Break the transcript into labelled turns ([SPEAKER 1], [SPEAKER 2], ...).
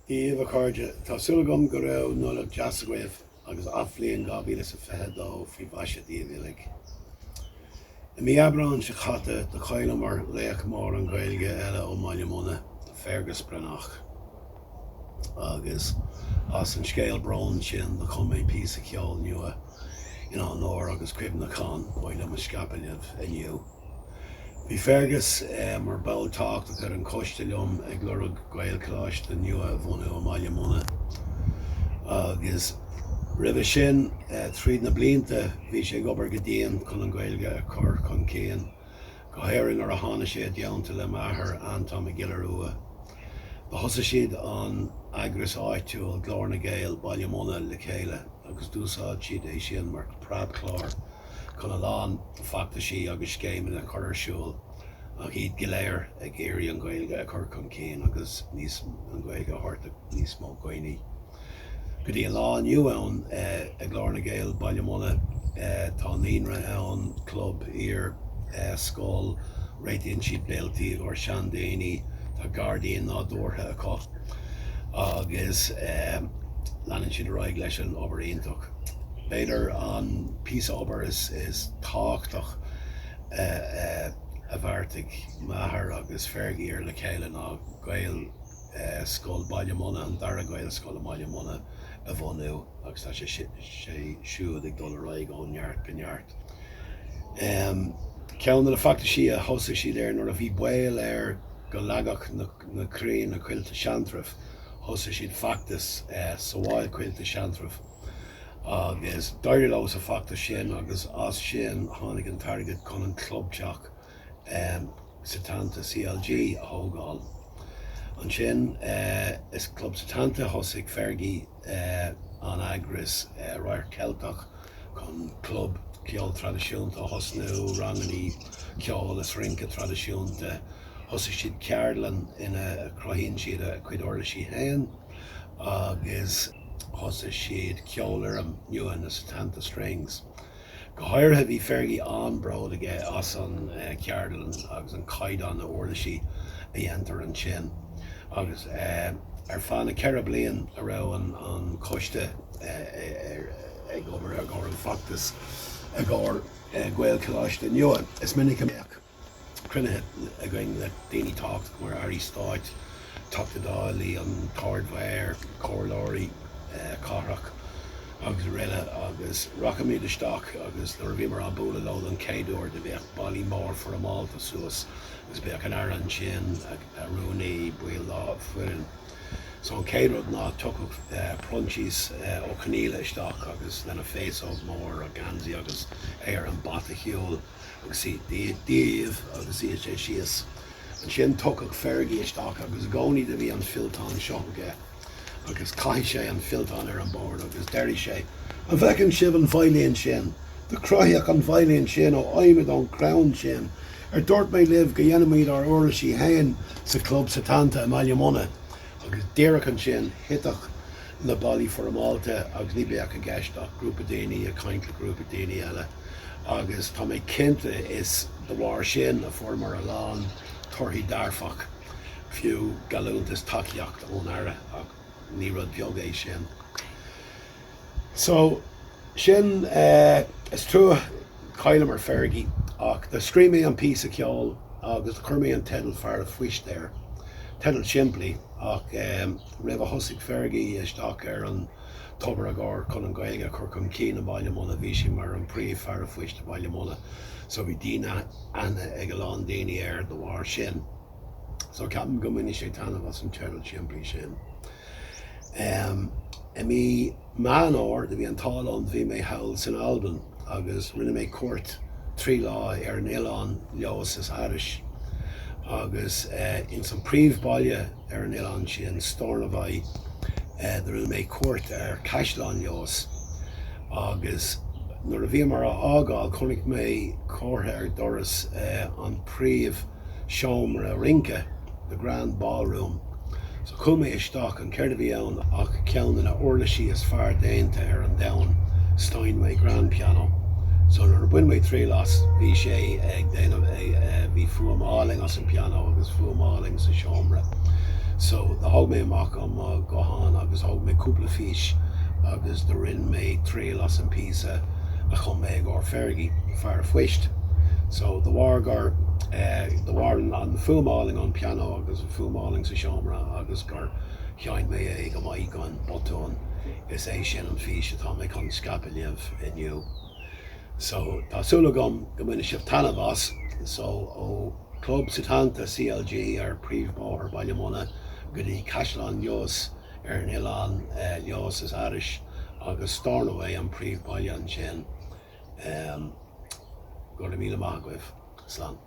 [SPEAKER 1] Dia daoibh a chairde, tá súil agam go raibh Nollaig deas agaibh agus athbhliain 2022 faoi mhaise daoibh uilig. I mí Aibreáin seo caite do chailleamar laoch mór an Ghaeilge eile ó mBaile Munna, Fergus Breathnach. Agus as an scéal bróin sin do chum mé píosa ceoil nua in onóir agus cuimhneachán ba mhaith liom a scaipeadh libh inniu. Bhí Fergus mar ball tábhachtach ar an choiste liom ag lorg Gaelcholáiste nua a bhunú i mBaile Munna agus roimhe sin, tríd na blianta, bhí sé ag obair go dian chun an Ghaeilge a chur chun cinn, go háirithe nuair a tháinig sé i dteannta le m'athair, Anton Mac Giolla Rua. Do thosaigh siad an eagras áitiúil Glór na nGael, Baile Munna le chéile agus d'úsáid siad é sin mar preabchlár. chun a lán feachtaisí agus scéimeanna a chur ar siúl ach iad go léir ag iarraidh an Ghaeilge a chur chun cinn agus níos an Ghaeilge a thabhairt do níos mó dhaoine. Go dtí an lá inniu ann i Glór na nGael, Baile Munna, tá naíonra ann, club iar scoil, réitíonn siad béiltí i gcomhair seandaoine, tá gairdín nádúrtha acu agus leanann siad ar aghaidh leis an obair iontach. B'fhéidir an píosa obair is tábhachtach a bheartaigh m'athair agus Fergie ar le chéile ná Gaelscoil Baile Munna, an dara Gaelscoil i mBaile Munna a bhunú agus tá sé siúd ag dul ar aghaidh ó neart go neart. Ceann de na feachtaisí a thosaigh siad air nuair a bhí baol air go leagfadh na crainn na Coillte Seantraibh, thosaigh siad feachtas Sabháil Coillte Seantraibh. Agus d'éirigh leo sa feachtas sin agus as sin tháinig an t-airgead chun an clubteach Setanta CLG a thógáil. Ansin is Club Setanta thosaigh Fergie an eagras Radharc Ceilteach chun club ceoil traidisiúnta a thosnú, rangannaí ceoil is rince traidisiúnta. Thosaigh siad ceardlann ina cruthaíonn siad a cuid uirlisí féin agus. Thosaigh siad ceolfhoireann nua na Setanta Strings. Go háirithe bhí Fergie an-bród aige as an cheardlann agus an caighdeán na uirlisí a dhéantar ansin agus ar feadh na 4 bliain a raibh an coiste ag obair i gcomhair an feachtas i gcomhair Gaelcholáiste nua. Is minic a mbeadh. cruinnithe againn le daoine tábhachtacha mar Airí Stáit, Teachtaí Dála, an tArd-Mhéara, Comhairleoirí Cathrach agus araile agus rachaimid isteach agus nuair a bhíomar á bualadh leo don chéad uair do bheadh ballaí mór foirmeálta suas agus bheadh an Aire ansin, a rúnaí, baill dá foireann. So an chéad rud ná tiocfadh Proinsias Ó Conghaile isteach agus lena féasóg mór, a gheansaí agus é ar an bata shiúil. agus Dia daoibh agus shuíodh sé síos. Ansin tiocfadh Fergie isteach agus i gcónaí do bhí an fillteán seo aige agus chaitheadh sé an fillteán ar an bord agus deireadh sé, An bhfeiceann sibh an veidhlín sin? Do cruthaíodh an veidhlín sin ó adhmad ón chrann sin. Ar dúirt mé libh go dhéanaimid ár uirlisí fhéin sa Club Setanta i mBaile Munna? Agus díreach ansin thitfeadh na ballaí foirmeálta agus ní bheadh i gceist ach grúpa daoine ag caint le grúpa daoine eile. agus tá mé cinnte is de bharr sin a fuaireamar a lán torthaí dearfach, fiú geallúntas tacaíocht ón Aire, ach ní rud beag é sin. So, sin, is trua chailleamar Fergie ach do scríobh mé an píosa ceoil agus do chuir mé an teideal Fear a' Phoist air. Teideal simplí ach roimh a thosaigh Fergie isteach ar an tobar i gcomhair chun an Ghaeilge a chur chun cinn i mBaile Munna. Bhí sé mar an príomh fear a phoist i mBaile Munna so bhí dian-aithne ag a lán daoine air de bharr sin. So ceapaim go mbainfidh sé taitneamh as an teideal simplí sin. I mí Meán Fhómhair do bhí an t-ádh liom bhí mé thall san Albain agus rinne mé cuairt 3 lá ar an oileán Leodhas is Harris agus ins an príomh baile ar an oileán sin, Stornoway, do rinne mé cuairt ar Caisleán Leodhas agus nuair a bhíomar á fhágáil chonaic mé comhartha ar doras an príomh seomra rince, the grand ballroom. So chuaigh mé isteach and céard a bhí ann ach ceann de na uirlisí is fearr déanta ar an domhan, Steinway grand piano. So nuair a bhain mé triail as bhí sé ag déanamh, bhí fuaim álainn as an piano agus fuaim álainn sa seomra. So do thóg mé amach mo ghuthán agus thóg mé cúpla fís agus do rinn mé triail as an píosa a chum mé i gcomhair Fergie, Fear a Phoist. So de bharr gur, de bharr an fuaim álainn ón pianó agus an fuaim álainn sa seomra agus gur sheinn mé é go maith gan botúin, is é sin an fís atá mé chun scaipeadh libh inniu. So tá súil agam go mbainfidh sibh taitneamh as. So ó Club Setanta CLG ar príomhbhóthar Baile Munna go dtí Caisleán Leodhas ar an oileán Leodhas is Earais agus Stornoway an príomhbhaile ansin. Go raibh míle maith agaibh. Slán.